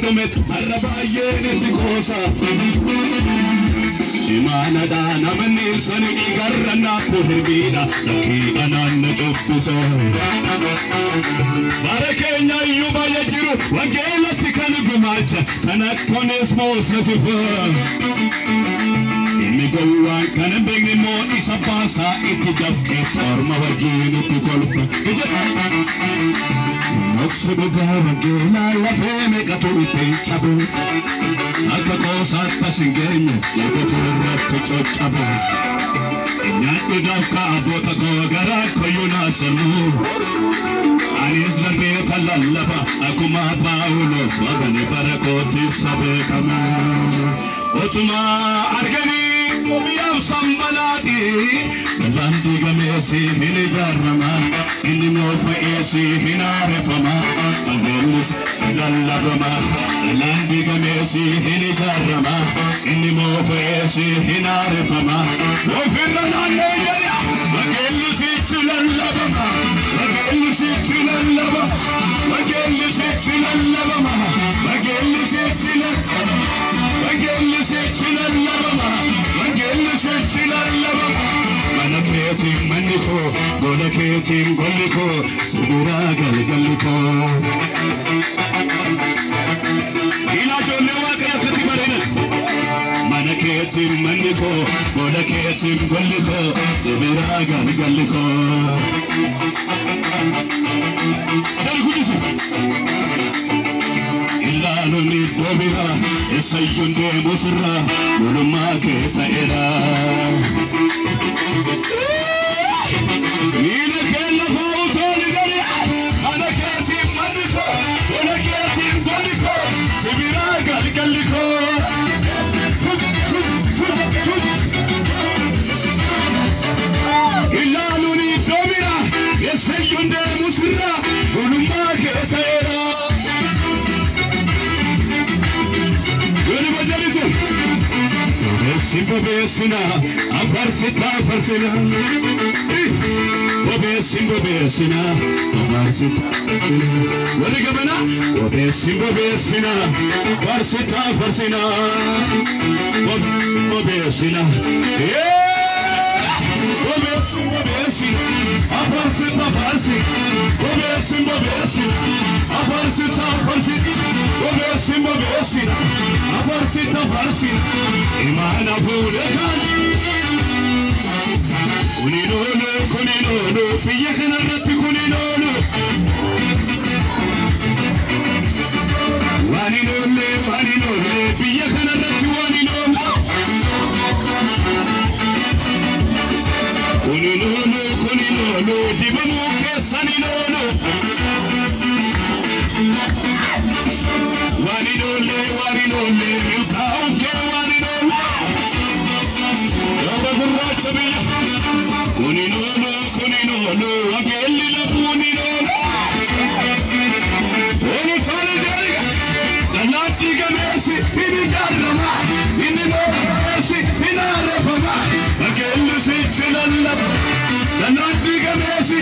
Dhumetti har'a baay'een itti qoosa. Imaanadhaan amanni sani garra naafuu hirbiidha lakkii anaan na cubbisa. Bara keenya iyyuu baay'ee jiru wangeelatti kan gumaacha kan akka Oneesmoos nafifa. Inni gowwaan kan hin beekne immoo isa baasaa itti dafqee orma wajjin itti kolfa. Noksi dhugaa wangeelaa lafee meeqatu ittiin cabu. Akka qoosaatti as hin geenye lagatu irratti coccabu. Nyaadhu dafqa abboota koo garaa koyyuu naasanu. Anis darbee lallaba akkuma Paawulos wasanii bara kootti isa beekama. Otuma arganii biyyaaf sambalaati. Dallaan diigameesi hin ijaarama. Inni moofa'eesi hin haareffama. Wangeellis lallabama. Dallaan diigameesi hin ijaarama. Inni moofa'eesi hin haareffama. Ofirra naannoo jedha. Wangeelli sichi lallabama. Wangeelli sichi lallabama. Wangeelli sichi lallabama. Wangeelli sichi lallabama. Wangeelli sichi lallabama. Wangeelli sichi lallabama. Mana keetiin manni koo, gola keetiin golli koo, si biraa galgalli koo. Ilaa ijoollee Waaqayyo akkatti bareedan. Mana keetiin manni koo, gola keetiin golli koo, si biraa galgalli koo. Jari guddisi. Ilaaluun iddoo biraa, eessayyuun deemu sirraa, lolummaa kee ta'eera. Miila kee lafa utuu gadi, mana keetiin manni koo, gola keetiin golli koo, si biraa galgalli koo. Ilaaluun iddoo biraa, eessayyuun deemu sirraa, lolummaa kee ta'eera. Yooni bajaritu. Bobeessin bobeessina, afarsita afarsina. Bobeessin bobeessina, afarsita afarsina. Warri gabana, bobeessin bobeessina, afarsita afarsina. Bobeessina. Bobeessin bobeessina, afarsita afarsina. Bobeessin bobeessina, afarsita afarsina. Bobeessin bobeessina, afarsita afarsina. Imaana fuudhee kan. Kuni loolu, kuni loolu, biyya kanarratti kuni loolu. Waan hin oolle, waan hin oolle, biyya kanarratti waan hin oolle. Kuni loolu, kuni loolu, dibamuu keessan hin oolu. Waan hin oolle, waan hin oolle, milkaa'uun kee waan hin oolle. Rooba gurraacha biyya. Kuni loolu, kuni loolu, wangeelli labuun hin oolu. Oolu tole jedhi. Dallaan diigameesi hin ijaarama. Inni moofa'eesi hin haareffama. Wangeelli sichi lallaba. Dallaan diigameesi.